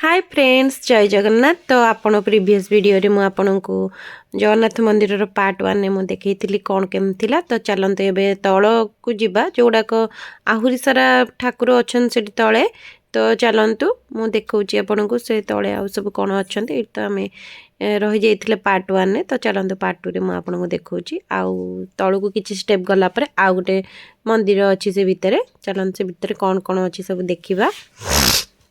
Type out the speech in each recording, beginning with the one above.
High friends, ଜୟ ଜଗନ୍ନାଥ। ତ ଆପଣ previous ଭିଡ଼ିଓରେ ମୁଁ ଆପଣଙ୍କୁ ଜଗନ୍ନାଥ ମନ୍ଦିରର ପାର୍ଟ ୱାନ୍ରେ ମୁଁ ଦେଖେଇଥିଲି କ'ଣ କେମିତି ଥିଲା। ତ ଚାଲନ୍ତୁ, ଏବେ ତଳକୁ ଯିବା, ଯେଉଁଗୁଡ଼ାକ ଆହୁରି ସାରା ଠାକୁର ଅଛନ୍ତି ସେଠି ତଳେ। ତ ଚାଲନ୍ତୁ, ମୁଁ ଦେଖାଉଛି ଆପଣଙ୍କୁ ସେ ତଳେ ଆଉ ସବୁ କ'ଣ ଅଛନ୍ତି। ଏଇଠି ତ ଆମେ ରହିଯାଇଥିଲେ ପାର୍ଟ ୱାନ୍ରେ। ତ ଚାଲନ୍ତୁ, ପାର୍ଟ ଟୁରେ ମୁଁ ଆପଣଙ୍କୁ ଦେଖାଉଛି। ଆଉ ତଳକୁ କିଛି ଷ୍ଟେପ୍ ଗଲା ପରେ ଆଉ ଗୋଟେ ମନ୍ଦିର ଅଛି ସେ ଭିତରେ। ଚାଲନ୍ତୁ, ସେ ଭିତରେ କ'ଣ କ'ଣ ଅଛି ସବୁ ଦେଖିବା।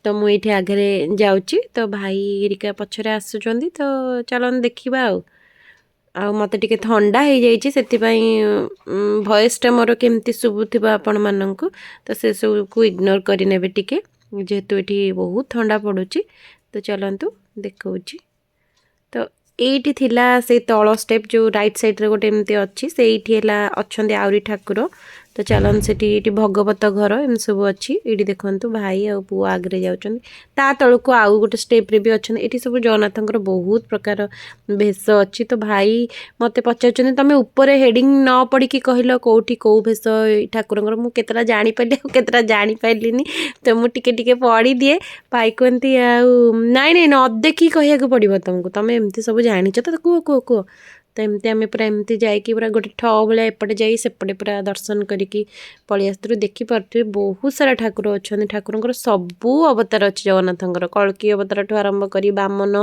ତ ମୁଁ ଏଇଠି ଆଗରେ ଯାଉଛି, ତ ଭାଇ ହେରିକା ପଛରେ ଆସୁଛନ୍ତି। ତ ଚାଲନ୍ତୁ ଦେଖିବା। ଆଉ ମୋତେ ଟିକେ ଥଣ୍ଡା ହେଇଯାଇଛି, ସେଥିପାଇଁ ଭଏସ୍ଟା ମୋର କେମିତି ଶୁଭୁଥିବ ଆପଣମାନଙ୍କୁ, ତ ସେସବୁକୁ ଇଗ୍ନୋର କରିନେବେ ଟିକେ, ଯେହେତୁ ଏଠି ବହୁତ ଥଣ୍ଡା ପଡ଼ୁଛି। ତ ଚାଲନ୍ତୁ, ଦେଖାଉଛି। ତ ଏଇଠି ଥିଲା ସେଇ ତଳ ଷ୍ଟେପ୍, ଯେଉଁ ରାଇଟ୍ ସାଇଡ଼୍ରେ ଗୋଟେ ଏମିତି ଅଛି, ସେଇଠି ହେଲା ଅଛନ୍ତି ଆହୁରି ଠାକୁର। ତ ଚାଲନ୍ତୁ, ସେଠି ଏଇଠି ଭଗବତ ଘର ଏମିତି ସବୁ ଅଛି। ଏଇଠି ଦେଖନ୍ତୁ, ଭାଇ ଆଉ ପୁଅ ଆଗରେ ଯାଉଛନ୍ତି। ତା ତଳକୁ ଆଉ ଗୋଟେ ଷ୍ଟେପ୍ରେ ବି ଅଛନ୍ତି। ଏଠି ସବୁ ଜଗନ୍ନାଥଙ୍କର ବହୁତ ପ୍ରକାର ବେଶ ଅଛି। ତ ଭାଇ ମୋତେ ପଚାରୁଛନ୍ତି, "ତମେ ଉପରେ ହେଡ଼ିଂ ନ ପଢ଼ିକି କହିଲ କେଉଁଠି କେଉଁ ବେଶ ଏଇ ଠାକୁରଙ୍କର?" ମୁଁ କେତେଟା ଜାଣିପାରିଲି ଆଉ କେତେଟା ଜାଣିପାରିଲିନି। ତ ମୁଁ ଟିକେ ଟିକେ ପଢ଼ିଦିଏ। ଭାଇ କୁହନ୍ତି, "ଆଉ ନାଇଁ ନାଇଁ, ନ ଦେଖିକି କହିବାକୁ ପଡ଼ିବ ତମକୁ। ତମେ ଏମିତି ସବୁ ଜାଣିଛ ତ, କୁହ କୁହ କୁହ।" ତ ଏମିତି ଆମେ ପୁରା ଏମିତି ଯାଇକି ପୁରା ଗୋଟେ ଠ ଭଳିଆ ଏପଟେ ଯାଇ ସେପଟେ ପୁରା ଦର୍ଶନ କରିକି ପଳେଇ ଆସିଥିଲୁ। ଦେଖିପାରୁଥିବେ, ବହୁତ ସାରା ଠାକୁର ଅଛନ୍ତି। ଠାକୁରଙ୍କର ସବୁ ଅବତାର ଅଛି ଜଗନ୍ନାଥଙ୍କର। କଳ୍କି ଅବତାରଠୁ ଆରମ୍ଭ କରି ବାମନ,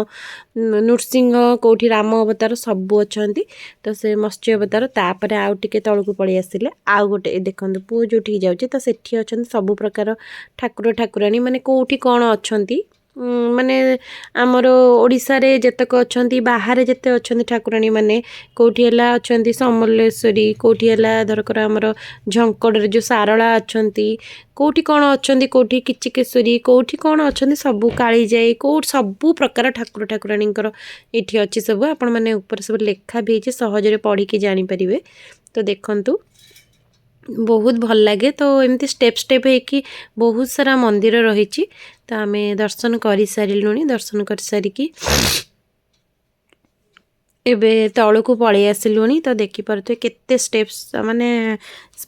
ନୃସିଂହ, କେଉଁଠି ରାମ ଅବତାର ସବୁ ଅଛନ୍ତି। ତ ସେ ମତ୍ସ୍ୟ ଅବତାର। ତାପରେ ଆଉ ଟିକେ ତଳକୁ ପଳେଇ ଆସିଲେ ଆଉ ଗୋଟେ ଏ ଦେଖନ୍ତୁ, ପୁଅ ଯେଉଁଠିକି ଯାଉଛି, ତ ସେଠି ଅଛନ୍ତି ସବୁ ପ୍ରକାର ଠାକୁର ଠାକୁରାଣୀ, ମାନେ କେଉଁଠି କ'ଣ ଅଛନ୍ତି, ମାନେ ଆମର ଓଡ଼ିଶାରେ ଯେତେକ ଅଛନ୍ତି, ବାହାରେ ଯେତେ ଅଛନ୍ତି ଠାକୁରାଣୀ। ମାନେ କେଉଁଠି ହେଲା ଅଛନ୍ତି ସମଲେଶ୍ୱରୀ, କେଉଁଠି ହେଲା ଧରକର ଆମର ଝଙ୍କଡ଼ରେ ଯେଉଁ ଶାରଳା ଅଛନ୍ତି, କେଉଁଠି କ'ଣ ଅଛନ୍ତି, କେଉଁଠି କିଚିକେଶ୍ୱରୀ, କେଉଁଠି କ'ଣ ଅଛନ୍ତି ସବୁ, କାଳିଜାଇ, କେଉଁଠି ସବୁ ପ୍ରକାର ଠାକୁର ଠାକୁରାଣୀଙ୍କର ଏଇଠି ଅଛି ସବୁ। ଆପଣମାନେ ଉପରେ ସବୁ ଲେଖା ବି ହେଇଛି, ସହଜରେ ପଢ଼ିକି ଜାଣିପାରିବେ। ତ ଦେଖନ୍ତୁ, ବହୁତ ଭଲ ଲାଗେ। ତ ଏମିତି ଷ୍ଟେପ୍ ଷ୍ଟେପ୍ ହେଇକି ବହୁତ ସାରା ମନ୍ଦିର ରହିଛି। ତ ଆମେ ଦର୍ଶନ କରିସାରିଲୁଣି। ଦର୍ଶନ କରିସାରିକି ଏବେ ତଳକୁ ପଳେଇ ଆସିଲୁଣି। ତ ଦେଖିପାରୁଥିବେ କେତେ ଷ୍ଟେପ୍ସ, ମାନେ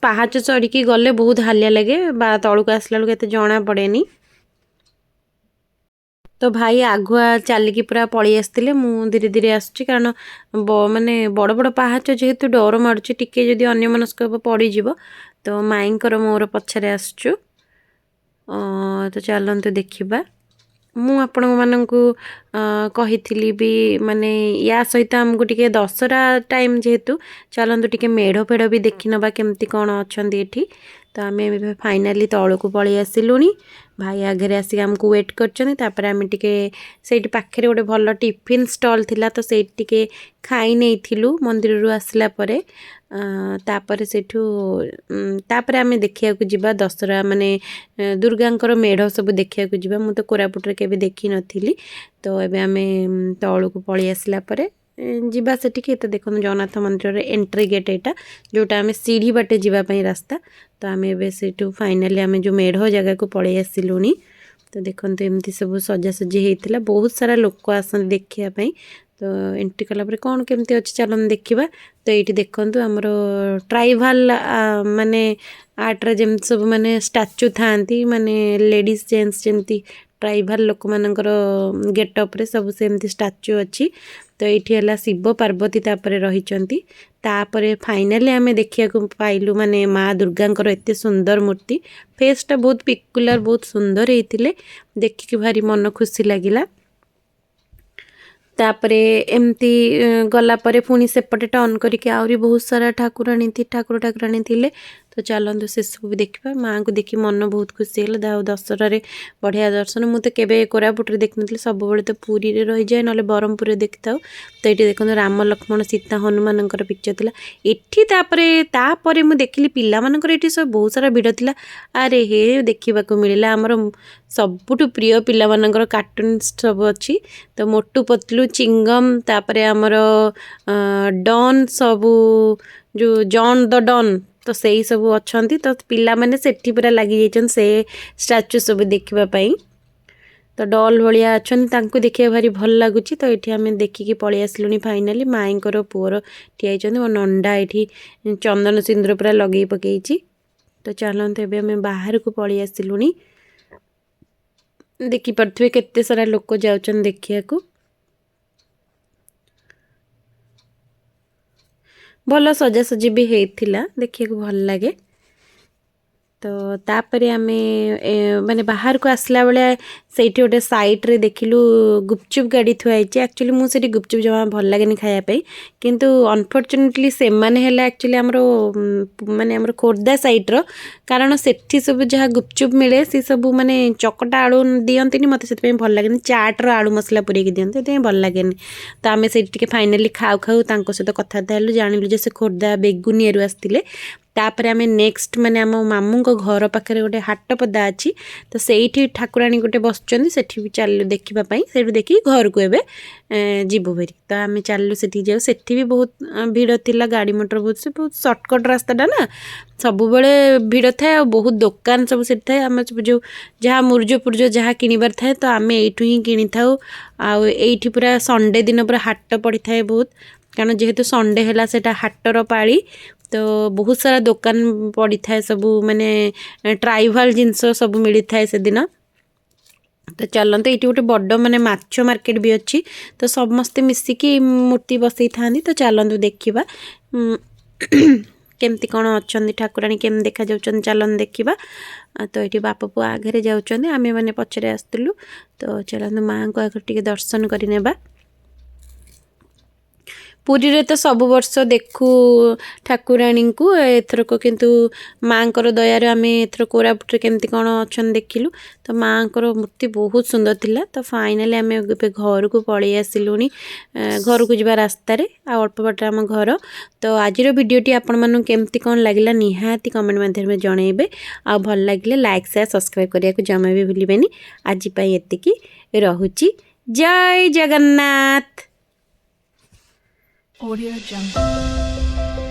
ପାହାଚ ଚଢ଼ିକି ଗଲେ ବହୁତ ହାଲିଆ ଲାଗେ ବା ତଳକୁ ଆସିଲା ବେଳକୁ ଏତେ ଜଣା ପଡ଼େନି। ତ ଭାଇ ଆଗୁଆ ଚାଲିକି ପୁରା ପଳେଇ ଆସିଥିଲେ, ମୁଁ ଧୀରେ ଧୀରେ ଆସୁଛି, କାରଣ ମାନେ ବଡ଼ ବଡ଼ ପାହାଚ ଯେହେତୁ ଡର ମାଡ଼ୁଛି ଟିକେ, ଯଦି ଅନ୍ୟମନସ୍କ ହେବ ପଡ଼ିଯିବ। ତ ମାଇଁଙ୍କର ମୋର ପଛରେ ଆସୁଛୁ। ତ ଚାଲନ୍ତୁ ଦେଖିବା। ମୁଁ ଆପଣମାନଙ୍କୁ କହିଥିଲି ବି, ମାନେ ୟା ସହିତ ଆମକୁ ଟିକେ ଦଶହରା ଟାଇମ୍ ଯେହେତୁ, ଚାଲନ୍ତୁ ଟିକେ ମେଢ଼ ଫେଢ଼ ବି ଦେଖିନେବା କେମିତି କ'ଣ ଅଛନ୍ତି ଏଠି। ତ ଆମେ ଏବେ ଫାଇନାଲି ତଳକୁ ପଳେଇ ଆସିଲୁଣି। ଭାଇ ଆଗରେ ଆସିକି ଆମକୁ ୱେଟ୍ କରିଛନ୍ତି। ତାପରେ ଆମେ ଟିକେ ସେଇଠି ପାଖରେ ଗୋଟେ ଭଲ ଟିଫିନ୍ ଷ୍ଟଲ୍ ଥିଲା, ତ ସେଇଠି ଟିକେ ଖାଇ ନେଇଥିଲୁ ମନ୍ଦିରରୁ ଆସିଲା ପରେ। ତାପରେ ସେଇଠୁ ତାପରେ ଆମେ ଦେଖିବାକୁ ଯିବା ଦଶହରା, ମାନେ ଦୁର୍ଗାଙ୍କର ମେଢ଼ ସବୁ ଦେଖିବାକୁ ଯିବା। ମୁଁ ତ କୋରାପୁଟରେ କେବେ ଦେଖିନଥିଲି। ତ ଏବେ ଆମେ ତଳକୁ ପଳେଇ ଆସିଲା ପରେ ଯିବା ସେଠିକି। ତ ଦେଖନ୍ତୁ, ଜଗନ୍ନାଥ ମନ୍ଦିରର ଏଣ୍ଟ୍ରି ଗେଟ୍ ଏଇଟା, ଯେଉଁଟା ଆମେ ସିଢ଼ି ବାଟେ ଯିବା ପାଇଁ ରାସ୍ତା। ତ ଆମେ ଏବେ ସେଇଠୁ ଫାଇନାଲି ଆମେ ଯେଉଁ ମେଢ଼ ଜାଗାକୁ ପଳେଇ ଆସିଲୁଣି। ତ ଦେଖନ୍ତୁ, ଏମିତି ସବୁ ସଜାସଜି ହେଇଥିଲା। ବହୁତ ସାରା ଲୋକ ଆସନ୍ତି ଦେଖିବା ପାଇଁ। ତ ଏଣ୍ଟ୍ରି କଲା ପରେ କ'ଣ କେମିତି ଅଛି, ଚାଲନ୍ତୁ ଦେଖିବା। ତ ଏଇଠି ଦେଖନ୍ତୁ, ଆମର ଟ୍ରାଇବାଲ୍ ମାନେ ଆର୍ଟରେ ଯେମିତି ସବୁ ମାନେ ଷ୍ଟାଚୁ ଥାଆନ୍ତି, ମାନେ ଲେଡ଼ିଜ୍ ଜେଣ୍ଟସ୍ ଯେମିତି ଟ୍ରାଇବାଲ୍ ଲୋକମାନଙ୍କର ଗେଟଅପ୍ରେ ସବୁ ସେମିତି ଷ୍ଟାଚୁ ଅଛି। ତ ଏଇଠି ହେଲା ଶିବ ପାର୍ବତୀ ତାପରେ ରହିଛନ୍ତି। ତାପରେ ଫାଇନାଲି ଆମେ ଦେଖିବାକୁ ପାଇଲୁ ମାନେ ମା ଦୁର୍ଗାଙ୍କର ଏତେ ସୁନ୍ଦର ମୂର୍ତ୍ତି। ଫେସ୍ଟା ବହୁତ ପିକୁଲାର, ବହୁତ ସୁନ୍ଦର ହେଇଥିଲେ। ଦେଖିକି ଭାରି ମନ ଖୁସି ଲାଗିଲା। ତାପରେ ଏମିତି ଗଲା ପରେ ପୁଣି ସେପଟେ ଟର୍ନ କରିକି ଆହୁରି ବହୁତ ସାରା ଠାକୁରାଣୀ, ଠାକୁର ଠାକୁରାଣୀ ଥିଲେ। ତ ଚାଲନ୍ତୁ, ସେସବୁ ବି ଦେଖିବା। ମାଆଙ୍କୁ ଦେଖି ମନ ବହୁତ ଖୁସି ହେଲା। ଆଉ ଦଶହରାରେ ବଢ଼ିଆ ଦର୍ଶନ। ମୁଁ ତ କେବେ କୋରାପୁଟରେ ଦେଖିନଥିଲି, ସବୁବେଳେ ତ ପୁରୀରେ ରହିଯାଏ, ନହେଲେ ବ୍ରହ୍ମପୁରରେ ଦେଖିଥାଉ। ତ ଏଇଠି ଦେଖନ୍ତୁ, ରାମ ଲକ୍ଷ୍ମଣ ସୀତା ହନୁମାନଙ୍କର ପିକ୍ଚର ଥିଲା ଏଠି। ତାପରେ ତାପରେ ମୁଁ ଦେଖିଲି ପିଲାମାନଙ୍କର ଏଠି ସବୁ ବହୁତ ସାରା ଭିଡ଼ ଥିଲା। ଆରେ ହେ, ଦେଖିବାକୁ ମିଳିଲା ଆମର ସବୁଠୁ ପ୍ରିୟ ପିଲାମାନଙ୍କର କାର୍ଟୁନ୍ ସବୁ ଅଛି। ତ ମୋଟୁ ପତଲୁ, ଚିଙ୍ଗମ୍, ତାପରେ ଆମର ଡନ୍ ସବୁ, ଯେଉଁ ଜନ୍ ଦ ଡନ୍, ତ ସେଇ ସବୁ ଅଛନ୍ତି। ତ ପିଲାମାନେ ସେଠି ପୁରା ଲାଗିଯାଇଛନ୍ତି ସେ ଷ୍ଟାଚୁ ସବୁ ଦେଖିବା ପାଇଁ। ତ ଡଲ୍ ଭଳିଆ ଅଛନ୍ତି, ତାଙ୍କୁ ଦେଖିବାକୁ ଭାରି ଭଲ ଲାଗୁଛି। ତ ଏଠି ଆମେ ଦେଖିକି ପଳେଇ ଆସିଲୁଣି ଫାଇନାଲି। ମାଇଁଙ୍କର ପୁଅର ଠିଆ ହେଇଛନ୍ତି। ମୋ ନଣ୍ଡା ଏଠି ଚନ୍ଦନ ସିନ୍ଦୁର ପୁରା ଲଗେଇ ପକେଇଛି। ତ ଚାଲନ୍ତୁ, ଏବେ ଆମେ ବାହାରକୁ ପଳେଇ ଆସିଲୁଣି। ଦେଖିପାରୁଥିବେ କେତେ ସାରା ଲୋକ ଯାଉଛନ୍ତି ଦେଖିବାକୁ। ଭଲ ସଜାସଜି ବି ହେଇଥିଲା, ଦେଖିବାକୁ ଭଲ ଲାଗେ। ତ ତାପରେ ଆମେ ମାନେ ବାହାରକୁ ଆସିଲା ବେଳେ ସେଇଠି ଗୋଟେ ସାଇଡ଼୍ରେ ଦେଖିଲୁ ଗୁପଚୁପ୍ ଗାଡ଼ି ଥୁଆ ହେଇଛି। ଆକ୍ଚୁଆଲି ମୁଁ ସେଠି ଗୁପଚୁପ୍ ଜମା ଭଲ ଲାଗେନି ଖାଇବା ପାଇଁ, କିନ୍ତୁ ଅନଫର୍ଚୁନେଟଲି ସେମାନେ ହେଲେ ଆକ୍ଚୁଆଲି ଆମର ମାନେ ଆମର ଖୋର୍ଦ୍ଧା ସାଇଡ଼୍ର, କାରଣ ସେଠି ସବୁ ଯାହା ଗୁପଚୁପ୍ ମିଳେ ସେ ସବୁ ମାନେ ଚକଟା ଆଳୁ ଦିଅନ୍ତିନି, ମୋତେ ସେଥିପାଇଁ ଭଲ ଲାଗେନି। ଚାଟ୍ର ଆଳୁ ମସଲା ପୁରେଇକି ଦିଅନ୍ତି, ସେଥିପାଇଁ ଭଲ ଲାଗେନି। ତ ଆମେ ସେଇଠି ଟିକେ ଫାଇନାଲି ଖାଉ ଖାଉ ତାଙ୍କ ସହିତ କଥାବାର୍ତ୍ତା ହେଲୁ, ଜାଣିଲୁ ଯେ ସେ ଖୋର୍ଦ୍ଧା ବେଗୁନିଆରୁ ଆସିଥିଲେ। ତାପରେ ଆମେ ନେକ୍ସଟ ମାନେ ଆମ ମାମୁଁଙ୍କ ଘର ପାଖରେ ଗୋଟେ ହାଟପଦା ଅଛି, ତ ସେଇଠି ଠାକୁରାଣୀ ଗୋଟେ ବସୁଛନ୍ତି, ସେଠି ବି ଚାଲିଲୁ ଦେଖିବା ପାଇଁ। ସେଇଠୁ ଦେଖିକି ଘରକୁ ଏବେ ଯିବୁ ଭାରି। ତ ଆମେ ଚାଲିଲୁ ସେଠିକି ଯାଉ, ସେଠି ବି ବହୁତ ଭିଡ଼ ଥିଲା, ଗାଡ଼ି ମଟର ବହୁତ। ସେ ବହୁତ ସର୍ଟକଟ୍ ରାସ୍ତାଟା ନା, ସବୁବେଳେ ଭିଡ଼ ଥାଏ ଆଉ ବହୁତ ଦୋକାନ ସବୁ ସେଠି ଥାଏ। ଆମେ ସବୁ ଯେଉଁ ଯାହା ମୁରୁଜ ଫୁରୁଜ ଯାହା କିଣିବାର ଥାଏ ତ ଆମେ ଏଇଠୁ ହିଁ କିଣିଥାଉ। ଆଉ ଏଇଠି ପୁରା ସଣ୍ଡେ ଦିନ ପୁରା ହାଟ ପଡ଼ିଥାଏ ବହୁତ, କାରଣ ଯେହେତୁ ସଣ୍ଡେ ହେଲା ସେଇଟା ହାଟର ପାଳି, ତ ବହୁତ ସାରା ଦୋକାନ ପଡ଼ିଥାଏ ସବୁ, ମାନେ ଟ୍ରାଇଭାଲ୍ ଜିନିଷ ସବୁ ମିଳିଥାଏ ସେଦିନ। ତ ଚାଲନ୍ତୁ, ଏଇଠି ଗୋଟେ ବଡ଼ ମାନେ ମାଛ ମାର୍କେଟ ବି ଅଛି, ତ ସମସ୍ତେ ମିଶିକି ମୂର୍ତ୍ତି ବସେଇଥାନ୍ତି। ତ ଚାଲନ୍ତୁ ଦେଖିବା କେମିତି କ'ଣ ଅଛନ୍ତି ଠାକୁରାଣୀ, କେମିତି ଦେଖାଯାଉଛନ୍ତି, ଚାଲନ୍ତୁ ଦେଖିବା। ତ ଏଇଠି ବାପ ପୁଅ ଆଗରେ ଯାଉଛନ୍ତି, ଆମେମାନେ ପଛରେ ଆସିଥିଲୁ। ତ ଚାଲନ୍ତୁ ମାଆଙ୍କ ଆଗରେ ଟିକେ ଦର୍ଶନ କରିନେବା। ପୁରୀରେ ତ ସବୁ ବର୍ଷ ଦେଖୁ ଠାକୁରାଣୀଙ୍କୁ, ଏଥରକ କିନ୍ତୁ ମାଆଙ୍କର ଦୟାରୁ ଆମେ ଏଥର କୋରାପୁଟରେ କେମିତି କ'ଣ ଅଛନ୍ତି ଦେଖିଲୁ। ତ ମାଆଙ୍କର ମୂର୍ତ୍ତି ବହୁତ ସୁନ୍ଦର ଥିଲା। ତ ଫାଇନାଲି ଆମେ ଏବେ ଘରକୁ ପଳେଇ ଆସିଲୁଣି, ଘରକୁ ଯିବା ରାସ୍ତାରେ ଆଉ ଅଳ୍ପ ବାଟରେ ଆମ ଘର। ତ ଆଜିର ଭିଡ଼ିଓଟି ଆପଣମାନଙ୍କୁ କେମିତି କ'ଣ ଲାଗିଲା ନିହାତି କମେଣ୍ଟ ମାଧ୍ୟମରେ ଜଣାଇବେ, ଆଉ ଭଲ ଲାଗିଲେ ଲାଇକ୍, ସେୟାର, ସବସ୍କ୍ରାଇବ୍ କରିବାକୁ ଜମା ବି ଭୁଲିବେନି। ଆଜି ପାଇଁ ଏତିକି ରହୁଛି। ଜୟ ଜଗନ୍ନାଥ। Audio Jungle.